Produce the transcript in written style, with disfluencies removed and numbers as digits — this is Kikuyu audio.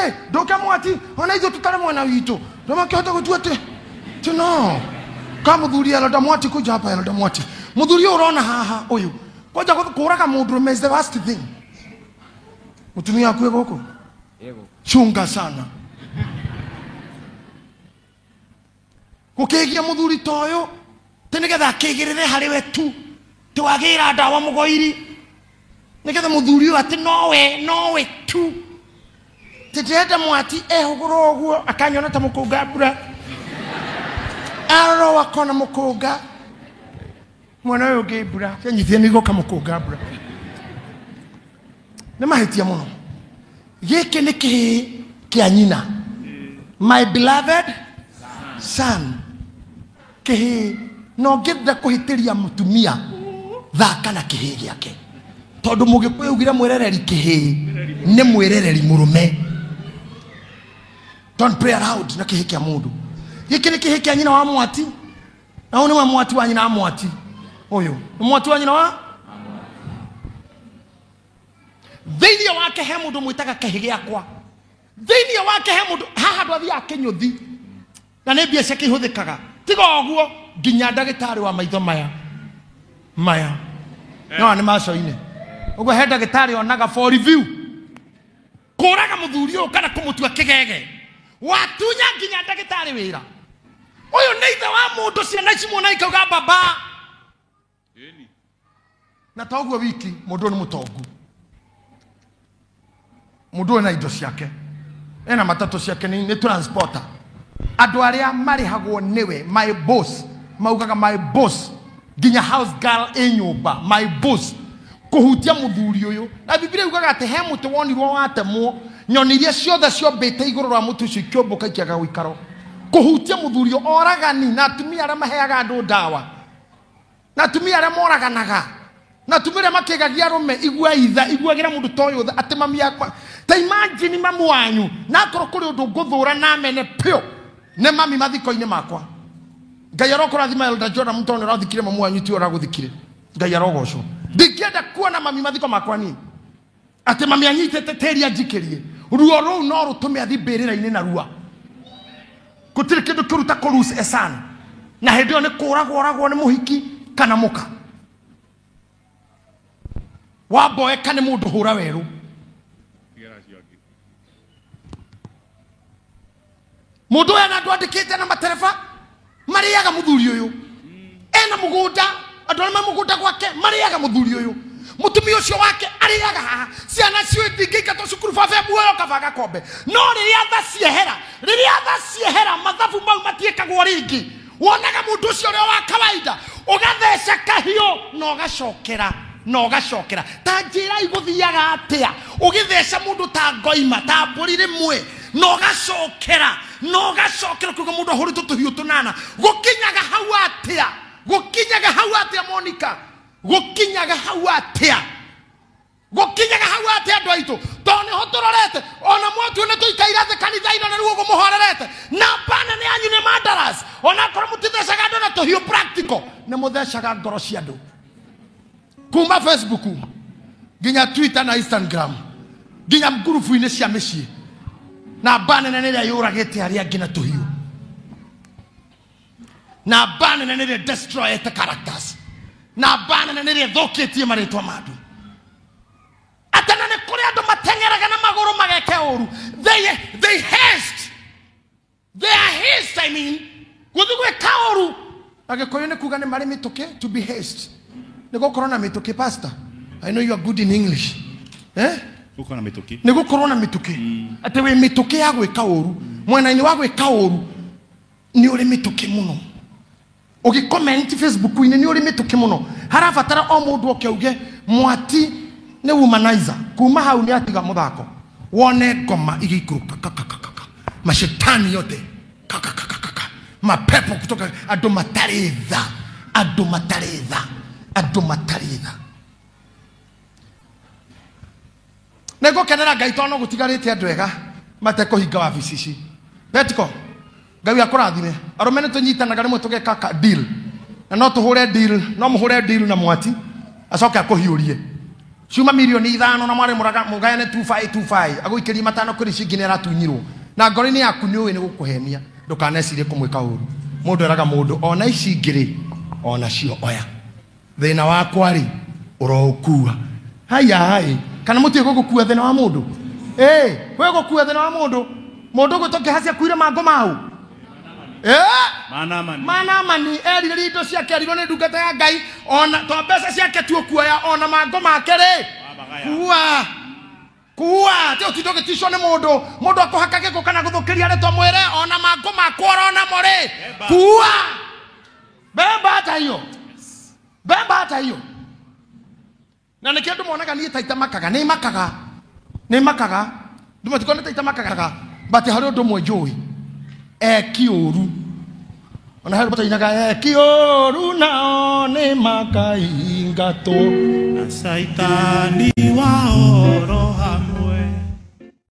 Ĩ, ndũke mwati ona ithuĩ tũtarĩ mwena witũ ndũmakĩhota gũtua atĩ ti no ka mũthuri Elda Mwati kuja hapa. Elda Mwati, mũthuri ũyũ ũrona haha ũyũ kwanja kũraga mũndũrũme is the worst thing. Mũtumia waku ĩ gũkũ, chunga sana gũkĩgia mũthuri ta ũyũ tĩ nĩgetha akĩgĩrĩre harĩ we tu tĩ wagĩra ndawa mũgoiri nĩgetha mũthuri ũyũ atĩ nowe nowe tu tĩ ndĩrenda mwati ehũgũra ũguo akanyona ta mũkũnga mbura arora ũũ akona mũkũnga mwena ũyũ ũngĩ mbura kĩnyithie nĩ igoka mũkũnga mbura. Nĩ mahĩtia mũno. Gĩkĩ nĩ kĩhĩĩ kĩa nyina, my beloved son, kĩhĩĩ. Na ũngĩenda kũhĩtĩria mũtumia, thaka na kĩhĩĩ gĩake, tondũ mũgĩkũyũ augire mwĩrereri kĩhĩĩ nĩ mwĩrereri mũrũme. Don't play around na kĩhĩĩ kĩa mũndũ. Gĩkĩ nĩ kĩhĩĩ kĩa nyina wa mwati, na ũyũ nĩwe mwati wa nyina wa mwati. Ũyũ nĩ mwati wa nyina wa thĩinĩ wake he mũndũ mwĩtaga kĩhĩ gĩakwa. Thĩinĩ wake he mũndũ haha andũ athiaga kĩnyũthi na nĩ mbia ciake ihũthĩkaga. Tiga ũguo nginya ndagĩtarĩ wa maitho maya maya no nĩ macoine ũguo he ndagĩtarĩ onaga for review. Kũraga mũthuri ũyũ kana kũmũtua kĩgege watunya nginya ndagĩtarĩ wĩra. Ũyũ nĩ ithe wa mũndũ, ciana ici muona ikauga baba. Na toguo wiki mũndũ ũyũ nĩ mũtongu, mũndũ ũyũ na indo ciake, ena matatũ ciake, nĩ transporter. Andũ arĩa marĩhagwo nĩwe my boss, maugaga my boss, nginya house girl ĩ nyũmba my boss. Kũhutia mũthuri ũyũ, na Biblia yugaga atĩ he mũtĩ wonirwo watemwo, nyoni iria ciothe ciombĩte igũrũ rwa mũtĩ ũcio ikĩũmbũka ikĩaga gũikaro. Kũhutia mũthuri ũyũ, oragani na atumia arĩa maheaga andũ ndawa, na atumia arĩa moraganaga, na atumia arĩa makĩgagia arũme, igua itha iguagĩra mũndũ ta ũyũ tha, atĩ mami yakwa ta imagine mamu wanyu. Na akorwo kũrĩ ũndũ ngũthũra na mene pio nĩ mami mathiko-inĩ makwa. Ngai arokũrathima Elder Jonah Mũtone, ũrathikire mamu wanyu, tiwe ũragũthikire. Ngai arogocwo. Ndingĩenda kuona mami mathiko makwa niĩ atĩ mami anyitĩte tĩri anjikĩrie. Ruo rũu no rũtũme athi mbĩrĩra-inĩ na rua. Gũtirĩ kĩndũ kĩruta kũrus esan, na hĩndĩ ĩyo nĩ kũragwo oragwo nĩ mũhiki kana mũka wamboeka nĩ mũndũ hũra werũ. Mũndũ ũyũ ena andũ andĩkĩte na matereba marĩaga mũthuri ũyũ, ena mũgũnda, andũ arĩa me mũgũnda gwake marĩaga mũthuri ũyũ, mũtumia ũcio wake arĩaga haha, ciana cio ndingĩingatwo cukuru, baba e muoyo kaba gakombe. No rĩrĩa tha ciehera, rĩrĩa tha ciehera, mathabu mau matiĩkagwo rĩngĩ. Wonaga mũndũ ũcio ũrĩa wa kawaida ũgatheca kahiũ na ũgacokera na ũgacokera. Ta njĩra igũthiaga atĩa ũgĩtheca mũndũ ta ngoima ta mbũri rĩmwe na ũgacokera na ũgacokera kuga mũndũ ahũrĩtwo tũhiũ tũnana? Gũkinyaga hau atĩa? Gũkinyaga hau atĩa, Monica? Gũkinyaga hau atĩa? Gũkinyaga hau atĩa, andũ aitũ? Tondũ nĩho tũrorete ona mwatuo nĩ tũikaire thĩ kanitha-inĩ na rĩu ũguo mũhorerete na bana nĩ yanyu nĩ mandaras. Onakorwo mũtithecaga andũ na tũhiũ practical, nĩ mũthecaga ngoro cia andũ kuma Facebook nginya Twitter na Instagram nginya ngurubu-inĩ cia mĩciĩ. Na bana nene ĩrĩa yũragĩte arĩa angĩ na tũhiũ, na bana nene ĩrĩa destroyete characters, na bana nene ĩrĩa ĩthũkĩtie marĩtwa ma andũ. Atana nĩ kũrĩ andũ mateng'eraga na magũrũ mageke ũru. They haste, they are haste, I mean gũthiĩ gwĩka ũru. Na gĩkũyũ nĩ kuga nĩ marĩ mĩtũkĩ, to be haste nĩ gũkorwo na mĩtũkĩ. Pastor, I know you are good in English, eh? Gũkorwo na mĩtũkĩ. Nĩ gũkorwo na mĩtũkĩ, atĩ wĩ mĩtũkĩ ya gwĩka ũru. Mwena-inĩ wa gwĩka ũru nĩ ũrĩ mĩtũkĩ mũno. Ũgĩcomment Facebook-inĩ nĩ ũrĩ mĩtũkĩ mũno. Harabatara o mũndũ oke auge mwati nĩ womanizer, kuma hau nĩ atiga mũthako, wone ngoma igĩikũrũka kakakakaka, mashetani yote kakakakaka, mapepo kutoka andũ matarĩ tha, andũ matarĩ tha, andũ matarĩ tha. Nĩ ngũkenera Ngai tondũ no gũtigarĩte andũ ega matekũhinga wabici ici. Betiko, Ngai akũrathime. Arũme nĩ tũnyitanaga rĩmwe tũgeka ka deal, na no tũhũre deal, no mũhũre deal na mwati acoke akũhiũrie. Ciuma 5 milioni na mwarĩ mũgayane 2525, agũikĩrie 5 kũrĩ icio ingĩ nĩ aratunyirwo. Na ngoro-inĩ yaku nĩ ũĩ nĩ gũkũhenia, ndũkanecirie kũmwĩka ũru. Mũndũ eraga mũndũ ona ici ingĩ rĩ, onacio oya. Thĩna wakwa rĩ, ũroũkua. Haya hai, kana mũtiĩ gũgũkua thĩna wa mũndũ? Ĩ, wĩ gũkua thĩna wa mũndũ? Mũndũ ũgwĩtwo Gehazi akuire mangũ mau. Ĩ? Manamani. Manamani erirĩria indo ciake, erirwo nĩ ndungata ya Ngai, ona to mbeca ciake tu ũkuoya, ona mangũ make rĩ. Wabagaya. Kuua. Kuua, ti ũtinde ũgĩticwo nĩ mũndũ. Mũndũ akũhaka gĩko kana gũthũkĩria rĩtwa mwĩre, ona mangũ makwa ũronamo rĩ. Beba. Kuua. Beba hata hiyo. Beba hata hiyo. Na nĩkĩo andũ monaga niĩ ta itamakaga, nĩ makaga. Nĩ makaga. Ndũ matikona ta itamakaga. But harĩ ũndũ ũmwe njũĩ. Eki ũru. Ona harĩ batainaga eki ũru nao nĩ makaingatwo. Na saitani wao.